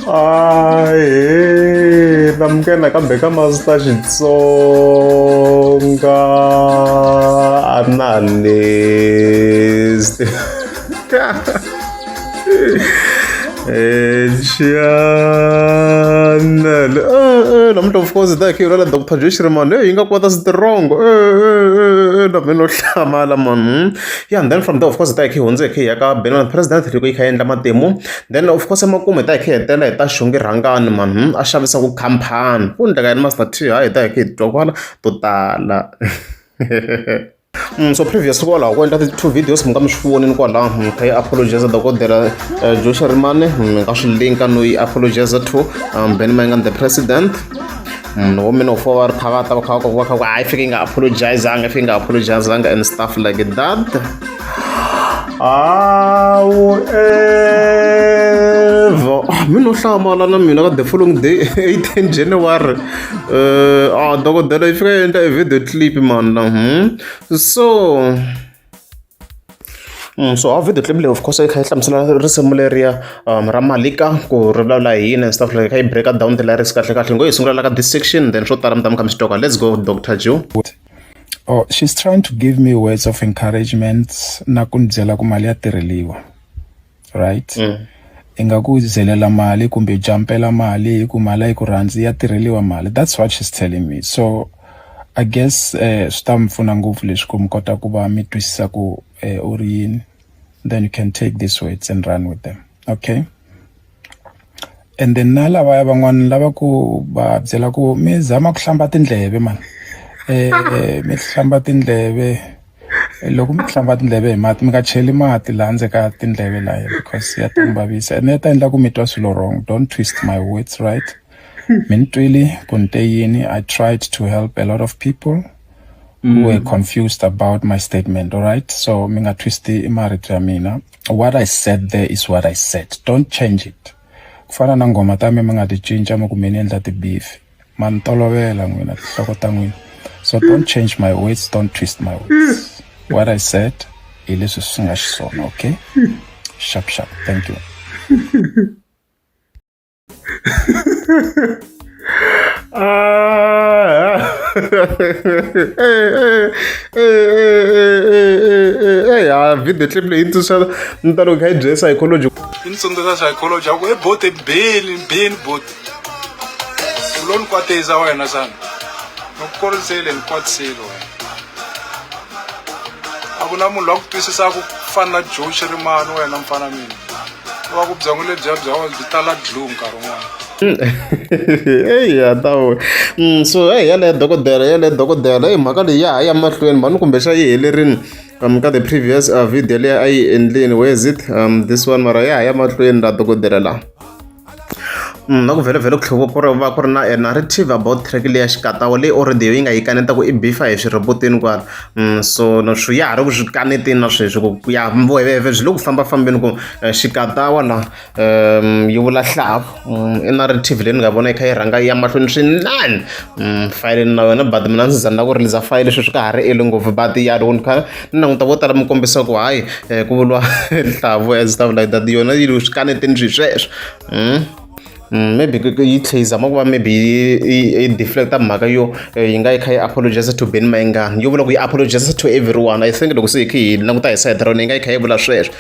Ahee, namukela kambe ka Master Xitsonga Analyst. Channel. Namuntlha of course hi ta hi kha hi vulavula Doctor Joe Shirimani. Hey, yi nga kwata strong. Na mina no hlamala man. Yeah, and then from there of course hi ta hi kha hi hundze hi kha hi ya ka Benoni President loko yi kha yi endla matimu. Then of course emakumu hi ta hi kha hi hetelela hi ta Xongi Rhangani man, a xavisaka khampani. Ku endleka yini Master T? Hayi hi ta hi kha hi twa kwala to tala. So previously kwalaho ku endla ti-two videos mi nga mi swi vonini kwalaho mi kha yi apologize dokodela Joe Shirimani mi nga swi linka no yi apologize to Benny Mayengani the president. Wo mina fo va ri kha va ta va kha va va kha ku hayi fike yi nga apologizanga fike yi nga apologizanga and stuff like that. However, mi no hlamala na mina ka the following day 18 January dokodela yi fika yi endla e video clip man. So so a video clip leyi of course yi kha yi hlamusela risimu leriya ra Malika ku ri vulavula hi yini and stuff like kha yi break down the lyrics kahle kahle ngo yi sungula la ka this section then swo tala mi ta mi kha mi swi twa. Let's go Dr. Joe. Oh, she's trying to give me words of encouragement na ku ni byela ku mali ya tirheliwa, right? I nga ku zelela mali kumbe jumpela mali hi ku mali a yi ku rhandzi, ya tirheliwa mali. That's what she's telling me. So I guess swi ta mi pfuna ngopfu leswi ku mi kota ku va mi twisisa ku u ri yini. Then you can take these words and run with them, okay? And then na lavaya van'wana lava ku va byela ku mi zama ku hlamba tindleve man, mi hlamba tindleve. Loko mi hlamba tindleve hi mati, mi nga cheli mati laha ndzeni ka tindleve laya, because ya ta mi vavisa and ya ta endla ku mi twa swilo wrong. Don't twist my words, right? Mi ni twile ku ni te yini. I tried to help a lot of people who were confused about my statement, all right? So mi nga twisti marito ya mina. What I said there is what I said. Don't change it. Ku fana na nghoma ta mina, mi nga ti cinca mi ku mi ni endla ti-beef. Ma ni tolovela n'wina, tinhloko ta n'wina. So don't change my words, don't twist my words. What I said hi leswi swi nga xiswona, okay? Sharp sharp, thank you. Ah, ya video clip leyi tsundzuxa ni ta loko kha yi byele psychology. Yi ni tsundzuxa psychology ya ku e boti beni beni boti u lo ni kwatisa wena xana ni ku korisile ni kwatisile wena a ku na munhu loyi a ku twisisaka ku fana na Joe Shirimani wena mfana mina va ku byongo lebyiya bya wena byi tala glue nkarhi wun'wana. Eyi ya ta so eyi yaleyo dokodela yaleyo dokodela eyi mhaka leyi ya ha ya mahlweni mhani kumbe xa yi helerini ka the previous video leyi a yi endlini, where is it, this one mara ya ha ya mahlweni la dokodela la. Na ku vhele vhele ku tlhela ku ri va ku ri na narrative about track leya xikatawa leyi already yi nga yi kaneta ku i beef-a hi swi rhobotini kwala. So na swi ya ha ri ku swi kaneteni na sweswi ku ya vhevhe byi le ku fambafambeni ku xikatawa la yi vula hlavu. I narrative leyi ni nga vona yi kha yi rhanga yi ya mahlweni swinene. Fayele na yona but mina ndzi za ni lava ku release fayele sweswi ka ha ri early ngopfu but ya loko ni kha ni languta vo tala mi kombisa ku hayi ku vuriwa hlavu and stuff like that yona yi swi kaneteni swi sweswo. Maybe yi tlhe yi zama ku va maybe yi deflect-a mhaka yo yi nga yi kha yi apologize to Benny Mayengani yo vula ku yi apologize to everyone. I think loko se hi kha hi languta hi side ra yona yi nga yi kha yi vula sweswo.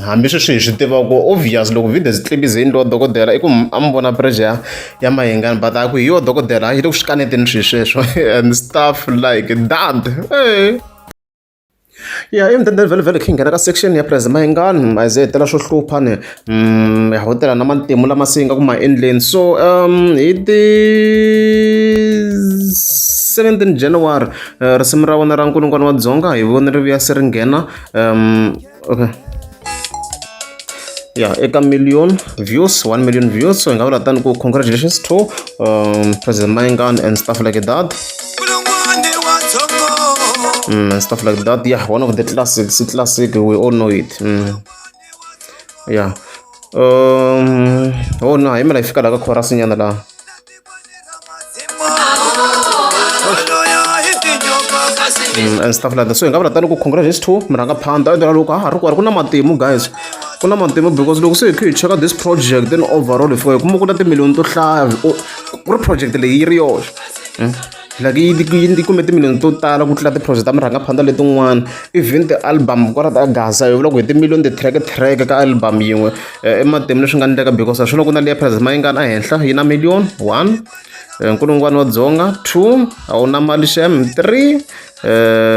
Hambi sweswi hi swi tiva ku obvious loko video clip ze yi endliwa dokodela i ku a mi vona pressure ya Mayengani but a ku hi yo dokodela yi le ku swi kaneteni swilo sweswo and stuff like that. Hey. Ya emudende vhele vhele khe nghena ka section ya President Mayengani a ze hetela swo hlupha ni ya hotela na matimu lama se nga ku ma endleni. So hi ti 17 January risimu ra wena ra Nkulungwana wa Dzonga hi vone ri vuya se ri nghena okay ya eka million views, 1 million views. So hi nga vula tani ku congratulations to President Mayengani and stuff like that. And stuff like that. Yeah, one of the classics, classic, we all know it. Yeah. Oh no, hi mina hi fika la ka chorus nyana la. And stuff like that. So hi nga vula tani ku congratulations to murhangaphandha ende loko ha ri ku na matimu guys. Ku na matimu because loko se hi kha hi cheka this project, then overall hi fika hi kuma ku na timiliyoni to hlaya ku ri project leyi yi ri yoxe. Like yi kume timiliyoni to tala ku tlula ti-project ta murhangaphandla letin'wana, even ti-album kwala ta Gaza. Hi vula ku hi timiliyoni ti-track track ka album yin'we i matimu leswi nga endleka, because a swi loko na leya President Mayengani ehenhla yi na million one, nkulungwana wa Dzonga two, a wu na mali xem three,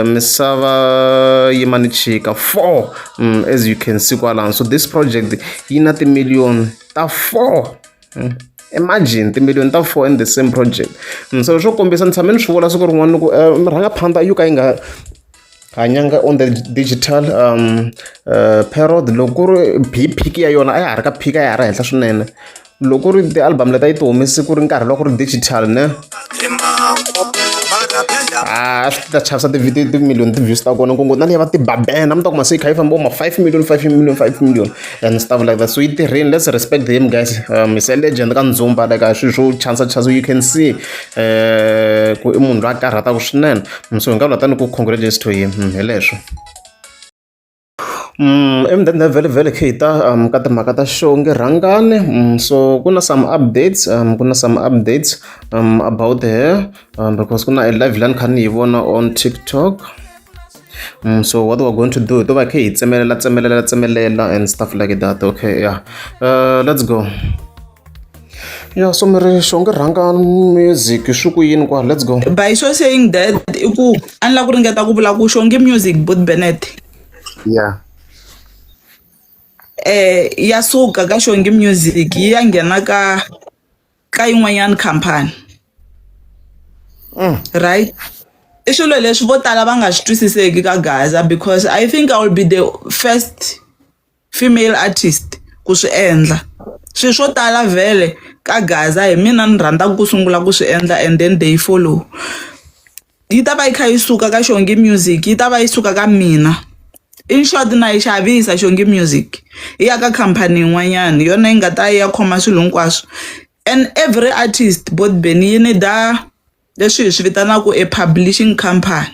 misava yima ni chika four. As you can see kwalano, so this project yi na timiliyoni ta four. Imagine timiliyoni ta four in the same project. So swo kombisa ni tshame ni swi vula siku rin'wana ku murhangaphandla yo ka yi nga hanyanga on the digital period, loko ku ri peak ya yona a ya ha ri ka peak, a ya ha ri henhla swinene. Loko ku ri ti-album leti a yi ti humesi ku ri nkarhi loko ku ri digital ne, a swi ta chavisa timiliyoni ti-views ta kona ngopfu na liya va tibabena mi ta kuma se yi kha yi famba ma 5 million, 5 million, 5 million and stuff like that. So yi tirhini, let's respect him, guys. He's a legend ka ndzumba, like a swilo swo chansa chansa, you can see ku i munhu loyi a karhataka swinene. So hi nga vula tani ku congratulations to him. Hi leswo. Emudende vhele vhele khe hi ta ka timhaka ta Xongi Rhangani. So ku na some updates, ku na some updates about her, because ku na a live la ni kha ni yi vona on TikTok. So what we're going to do, to va khe hi tsemelela tsemelela tsemelela and stuff like that. Okay, yeah, let's go. Yeah, so mi ri Xongi Rhangani music swi ku yini kwa? Let's go. By so saying that, i ku a ni lava ku ringeta ku vula ku Xongi Music, Bot Bennett, ya suka ka Xongi Music yi ya nghena ka yin'wanyana khampani, right? I swilo leswi vo tala va nga swi twisiseki ka Gaza, because I think I will be the first female artist ku swi endla swilo swo tala vhele ka Gaza. Hi mina ni rhandzaka ku sungula ku swi endla and then they follow. Yi ta va yi kha yi suka ka Xongi Music, yi ta va yi suka ka mina. In short, na yi xavisa Xongi Music, yi ya ka khampani yin'wanyana, yona yi nga ta yi ya khoma swilo hinkwaswo. And every artist, bot Benny, yi need leswi hi swi vitanaka a publishing company.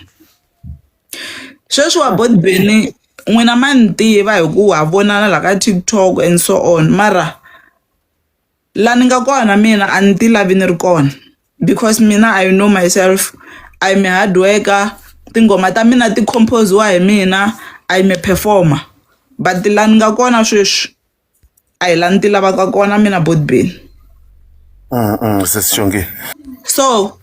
Sweswi wa bot Benny, n'wina ma ni tiva hi ku ha vonana la ka TikTok and so on, mara la ni nga kona mina a ni ti lavi ni ri kona, because mina I know myself, I'm a hard worker. Tinghoma ta mina ti composiwa hi mina, I'm a performer, but la ni nga kona sweswi a hi la ni ti lavaka kona mina, bot Benny. Sesi Xongi. So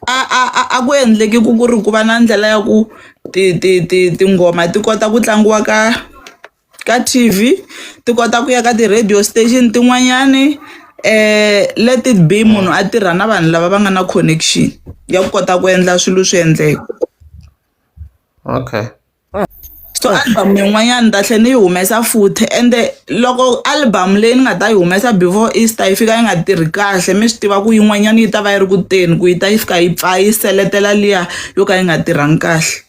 a ku endleki ku ri ku va na ndlela ya ku ti ti ti tinghoma ti kota ku tlangiwa ka TV, ti kota ku ya ka ti-radio station tin'wanyani. Let it be munhu a tirha na vanhu lava va nga na connection ya ku kota ku endla swilo swi endleka. So album yin'wanyana ni ta tlhela ni yi humesa futhi, ende loko album leyi ni nga ta yi humesa before Easter yi fika yi nga tirhi kahle, mi swi tiva ku yin'wanyana yi ta va yi ri ku teni ku yi ta yi fika yi pfa yi seletela liya yo ka yi nga tirhangi kahle.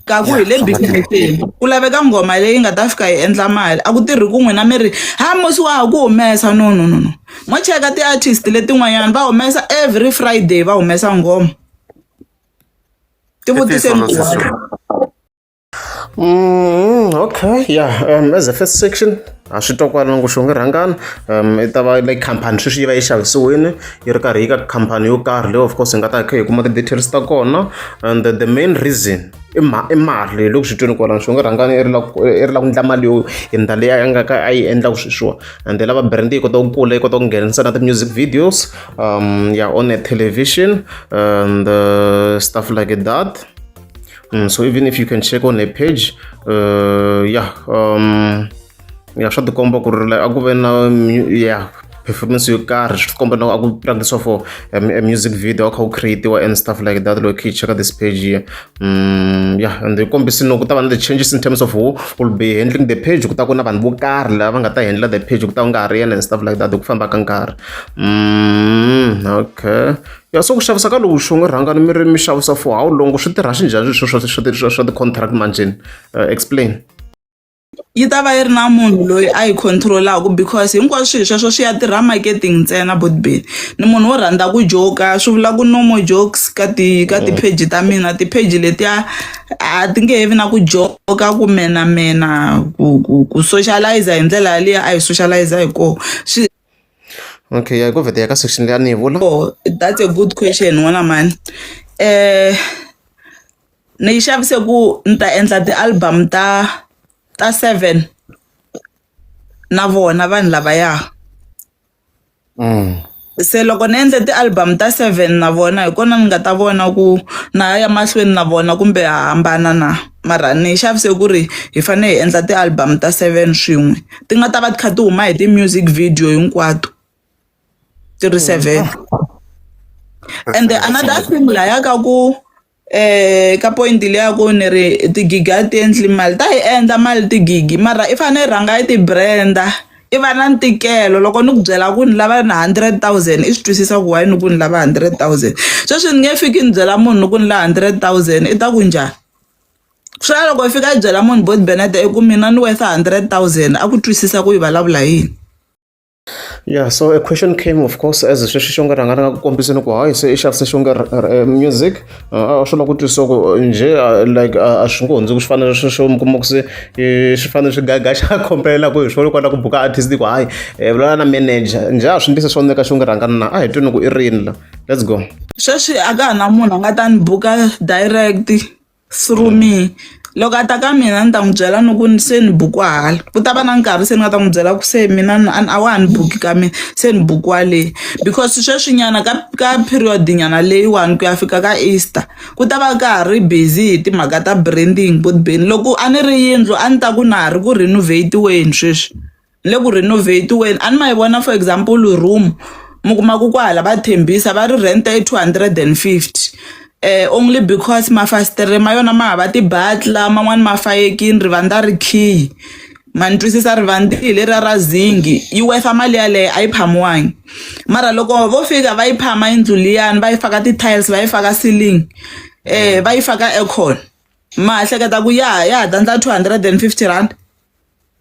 Ka ku hi le business-eni ku laveka nghoma leyi nga ta fika yi endla mali. A ku tirhi ku n'wina mi ri ha musi wa ha ku humesa. No, no, no, no, mo cheka ti-artist letin'wanyana, va humesa every Friday, va humesa nghoma. Ti vutiseni ku Sesi. Okay, yeah. As a first section, a swi twa kwalano ku Xongi Rhangani i ta va like khampani sweswi yi va yi xavisiwini, yi ri karhi yi ka khampani yo karhi leyi of course hi nga ta kha hi kuma ti-details ta kona. And the main reason i ma i mali. Loko swi twini kwalano, Xongi Rhangani i ri la ku i ri la ku endla mali yo hundza leyi a nga ka a yi endlaka sweswiwa, and lava brand yi kota ku kula, yi kota ku nghenisa na ti-music videos, yeah, on a television and stuff like that. So even if you can check on a page, yeah, yeah, swa tikomba ku ri like a ku ve na yeah, performance yo karhi, swi tikomba na a ku practice for a music video a kha ku creatiwa and stuff like that. Loko hi cheka this page here, yeah, and yi kombisi no ku ta va na the changes in terms of who will be handling the page, ku ta ku na vanhu vo karhi lava nga ta handle the page, ku ta ku nga ha ri yena and stuff like that hi ku famba ka nkarhi. Okay, ya, so ku xavisa ka lowu Xongi Rhangani, mi ri mi xavisa for how long? Swi tirha xinjhani swilo swa ti-contract manjheni? Explain. Yi ta va yi ri na munhu loyi a yi control-aku because hinkwaswo swilo sweswo swi ya tirha marketing ntsena botbeni ni munhu wo rhandza ku joka swi vula ku no more jokes ka ti ka ti-page ta mina ti-page letiya a ti nge he vi na ku joka ku menamena ku ku ku socialize hi ndlela yaliya a hi socialize hi kona swi Okay ya ku vhete ya ka section leyi a ni yi vula. Oh, that's a good question n'wana mhani ni yi xavise ku ni ta endla ti-album ta ta 7 na vona vanhu lavaya se loko ni endle ti-album ta 7 na vona hi kona ni nga ta vona ku na ha ya mahlweni na vona kumbe ha hambana na mara ni yi xavise ku ri hi fanele hi endla ti-album ta 7 swin'we ti nga ta va ti kha ti huma hi ti-music video hinkwato ti ri 7 and another thing laya ka ku ka point liya ku ni ri tigigi a ti endli mali ta yi endla mali tigigi mara i fanele i rhanga i ti brand-a i va na ntikelo loko ni ku byela ku ni lava na 100,000 i swi twisisa ku why ni ku ni lava 100,000 sweswi ni nge fiki ni byela munhu ni ku ni lava 100,000 i ta ku njhani swi la loko i fika i byela munhu bot Benete i ku mina ni worth 100,000 a ku twisisa ku i vulavula hi yini. Yeah, so a question came of course as sweswi xo nga rhanga ri nga ku kombiseni ku hayi se i xavise xo nga music a swi lava ku twisisa ku njhe like a swi ngo hundzi ku swi fanele swi swo mi kuma ku se swi fanele swi gaga xa complain ku hi swona kwala ku buka artist ku hayi vulavula na manager njhe a swi ndlisi swona eka xo nga rhanga na a hi twini ku i rini la let's go. Sweswi a ka ha na munhu a nga ta ni buka direct through me loko a ta ka mina ni ta n'wi byela ni ku se ni bukiwa hala ku ta va na nkarhi se ni nga ta n'wi byela ku se mina a wa ha ni buki ka mina se ni bukiwa le because sweswinyana ka ka period nyana leyiwani ku ya fika ka Easter ku ta va ka ha ri busy hi timhaka ta branding botbeni loko a ni ri yindlu a ni ta ku na ha ri ku renovate-weni sweswi ni le ku renovate-weni a ni ma yi vona for example room mi kuma ku kwahala va thembisa va ri rent i 250 only because mafasitere ma yona ma hava ti-butler man'wani ma fayekini rivandla ri khiyi ma ni twisisa rivanti hi leriya ra zingi yi worth mali yaleyo a yi phamiwangi mara loko vo fika va yi phama yindlu liyani va yi faka ti-tiles va yi faka ceiling va yi faka aircon ma hleketa ku ya ya ha ta ndla 250 rand.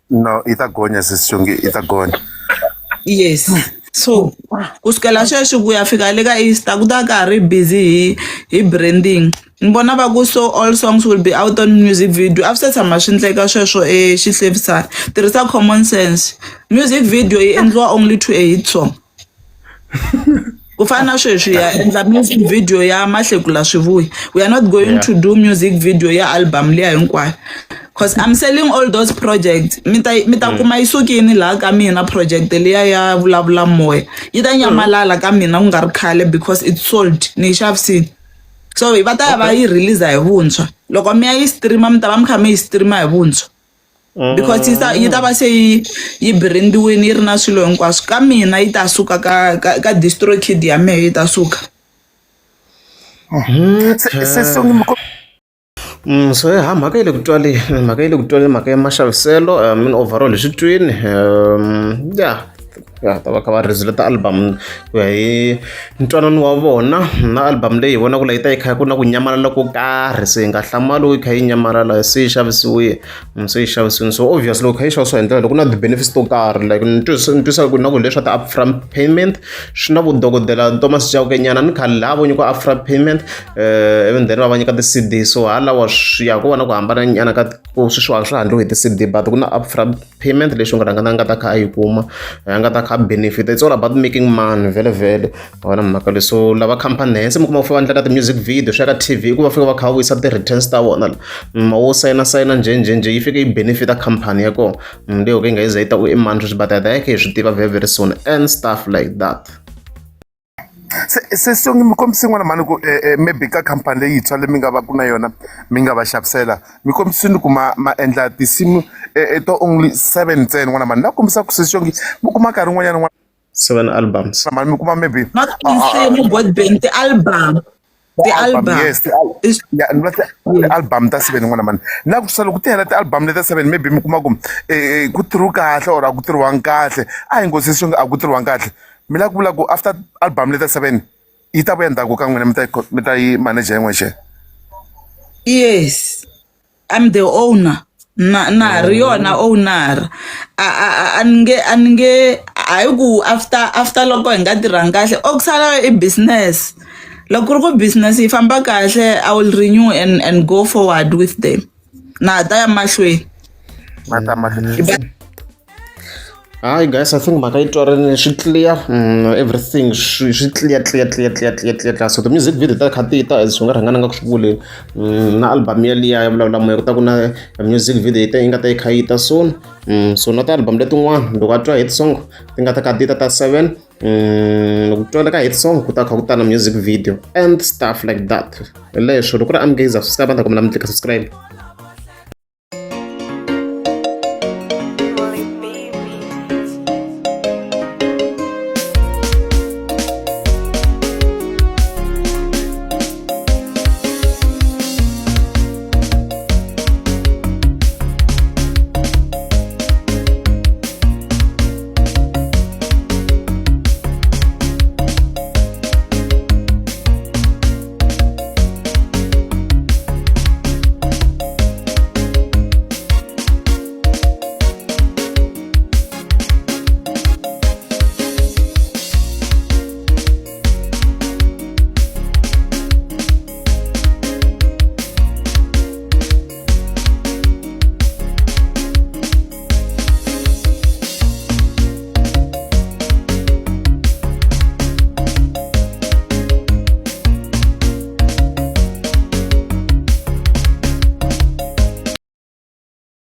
No, yi ta gonya sesi Xongi, yi ta gonya. Yes. So ku sukela sweswi ku ya fika le ka Easter ku ta ka ha ri busy hi hi branding. Ni vona va ku so all songs will be out on music video. A swi se tshama swi endleka sweswo eXihlevisana. Tirhisa common sense. Music video yi endliwa only to a hit song. Ku fana na sweswi ya endla music video ya Mahlekula Swivuya. We are not going to do music video ya album liya hinkwayo. Cause I'm selling all those projects. Mi ta mi ta kuma yi sukini laha ka mina project liya ya vulavula moya. Yi ta nyamalala ka mina ku nga ri khale because it's sold ni yi xavisini. So va ta ya va yi release hi vuntshwa. Loko mi ya yi stream mi ta va mi kha mi yi stream hi vuntshwa. Because yi ta yi ta va se yi yi brandiwini yi ri na swilo hinkwaswo ka mina yi ta suka ka ka ka distro kid ya mehe yi ta suka. Se se Songi mi So ha mhaka yi le ku twaleni mhaka yi le ku twaleni mhaka ya maxaviselo I mean overall hi swi twini ya ya ta va kha va release ta-album ku ya hi ntwanano wa vona na album leyi hi vonaka la yi ta yi kha ku na ku nyamalala ko karhi se hi nga hlamali yi kha yi nyamalala se yi xavisiwile se yi xavisiwile so obviously loko kha yi xavisiwa hi ndlela loko ku na ti-benefits to karhi like ni twisa ni twisa ku na ku leswa ti-upfront payment swi na vudokodela Thomas Chauke nyana ni khale laha vo nyikiwa upfront payment even then va va nyika ti-C_D so halawa swi ya ku va na ku hambana nyana ka ku sweswiwani swa ha endliwi hi ti-C_D but ku na upfront payment lexi nga rhanga nga ta kha a yi kuma a nga ta kha a benefit it's all about making money vhele vhele wona mhaka leyi so lava khampani hense mi kuma ku fika va endla na ti-music video swi ya ka T_V ku va fika va kha va vuyisa ti-returns ta vona la wo sayina sayina njhe njhe njhe yi fike yi benefit-a khampani ya kona leyi yo ka yi nga yi za yi ta ku i mani sweswi but hi kha hi swi tiva very very soon and stuff like that. Se se Songi mi kombise n'wana mhani ku maybe ka khampani leyintshwa leyi mi nga va ku na yona mi nga va xavisela mi kombisini ku ma ma endla tinsimu to only 7 ntsena n'wana mhani na kombisa ku sesi Xongi mi kuma nkarhi wun'wanyana n'wana 7 albums mhani mi kuma maybe Not tinsimu bot Ben ti-album ti-album yes ya ni vula ti-album ta 7 n'wana mhani na ku sa loko ti hela ti-album leta 7 maybe mi kuma ku ku tirhiwi kahle or a ku tirhiwangi kahle a hi ngo sesi Xongi a ku tirhiwangi kahle mi lava ku vula ku after album leta 7 yi ta vuya ndzhaku ka n'wina mi ta yi mi ta yi manager hi n'wexe Yes, I'm the owner. Na na ha ri yona owner a a a ni nge a ni nge hayi ku after after loko hi nga tirhangi kahle o ku sala i business loko ku ri ku business yi famba kahle I will renew and go forward with them na ha ta ya mahlweni. Ma ta mahlweni. Hayi guys, I think mhaka yi twarini swi clear everything swi swi clear clear clear clear clear clear clear. So ti-music video ta kha ti ta as swi nga rhangana nga ku swi vuleni na album yaliya ya vulavula moya ku ta ku na music video yi ta yi nga ta yi kha yi ta soon so na ti-album letin'wana loko a twa hit song ti nga ta kha ti ta ta 7 loko ku twala ka hit song ku ta kha ku ta na music video and stuff like that. Hi leswo loko ku ri amukeza subscribe a ni ta kombela mi tlika subscribe.